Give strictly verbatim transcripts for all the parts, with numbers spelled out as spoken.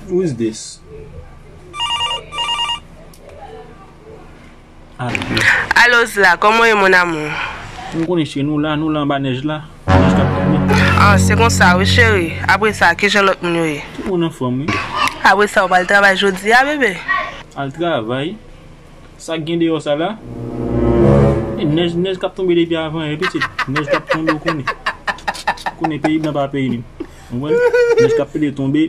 Who is this? Alo. Alo Zla, kòman w ye, mon amour? M konnen cheri, nou la, nou la anba nèj la. Nèj k ap tonbe. Ah, se konsa wi cheri. Apre sa, kijan lòt moun yo ye? Tout moun anfòm wi. Apre sa, w pral travay jodi a, bebe? Al travay? Sa k gen deyò sa la? E nèj, nèj k ap tonbe depi avan yè, pitit. Nèj k ap tonbe, ou konnen. Ou konnen peyi blan pa peyi menm. Ou konprann? Nèj k ap pede tonbe.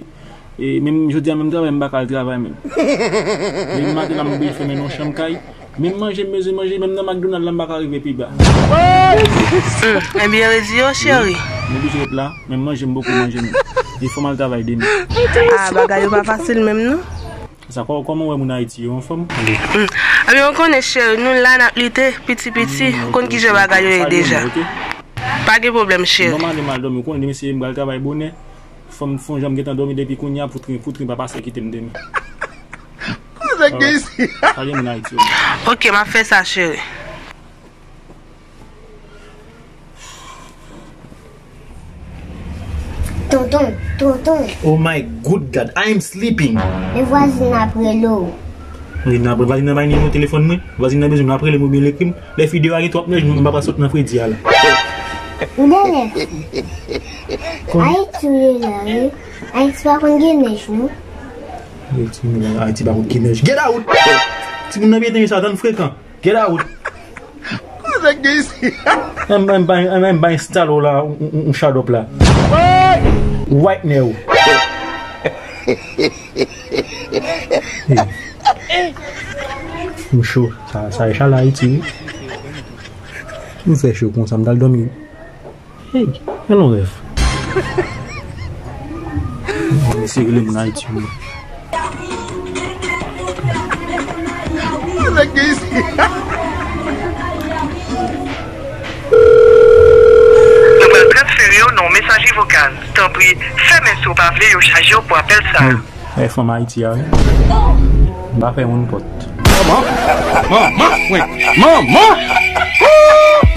E menm jodi a, menm travay, m pa ka al travay menm. Depi maten la, m oblije fèmen nan yon chanm kay. Menm manje, m bezwen manje, menm nan McDonald la, m pa ka rive pi ba. Hmm, ebyen, redi yo, cheri. M oblije ret la, menm manje, m poko manje menm. E fò m al travay demen. Ah, bagay yo pa fasil menm, non. Sa, kò-, kòman w wè moun Ayiti yo anfòm? Hmm. Ebyen, ou konnen, cheri, nou la n ap lite, piti piti, ou konn kijan bagay yo ye deja. Pa gen pwoblèm, cheri. Bon, m ale, m al dòmi, ou konnen demen se m pral travay bonè. Fò m fè yon jan m gentan dòmi depi kounye a pou tren, pou tren pa pase kite m demen. Sa gen moun Ayiti yo. Ok, m ap fè sa, cheri. Tonton, tonton. Oh my good God, I am sleeping. Men vwazin ap rele w. Vwazin ap, vwazin nan bay nimewo telefòn mwen. Vwazin nan bezwen m, l ap rele m oubyen l ekri m. Lè fi deyo a gen twòp nèj, m pa pral sot nan fredi a la. Ou dèyè. Ayiti w ye la, wi. Ayiti pa konn gen nèj, non. Ayiti pa konn gen nèj. Get out! Timoun nan byen tande sa, tann frekan. Get out! Sa k gen isi? M, m, m, m, m bay style w la, yon, yon, yon shadow la. White nèg. M cho, sa, sa e chalè Ayiti, wi. M fè cho konsa, m t al dòmi. Hey, gade yon rèv. Mesye rele moun Ayiti yo. Nou pral transfere w nan yon mesaje vokal. Tanpri, fèmen si w pa vle yo chaje w pou apèl sa a. Hey, fanm Ayiti a, wi. M pa fè moun pòt. Manman! Manman! Manman!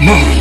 Manman!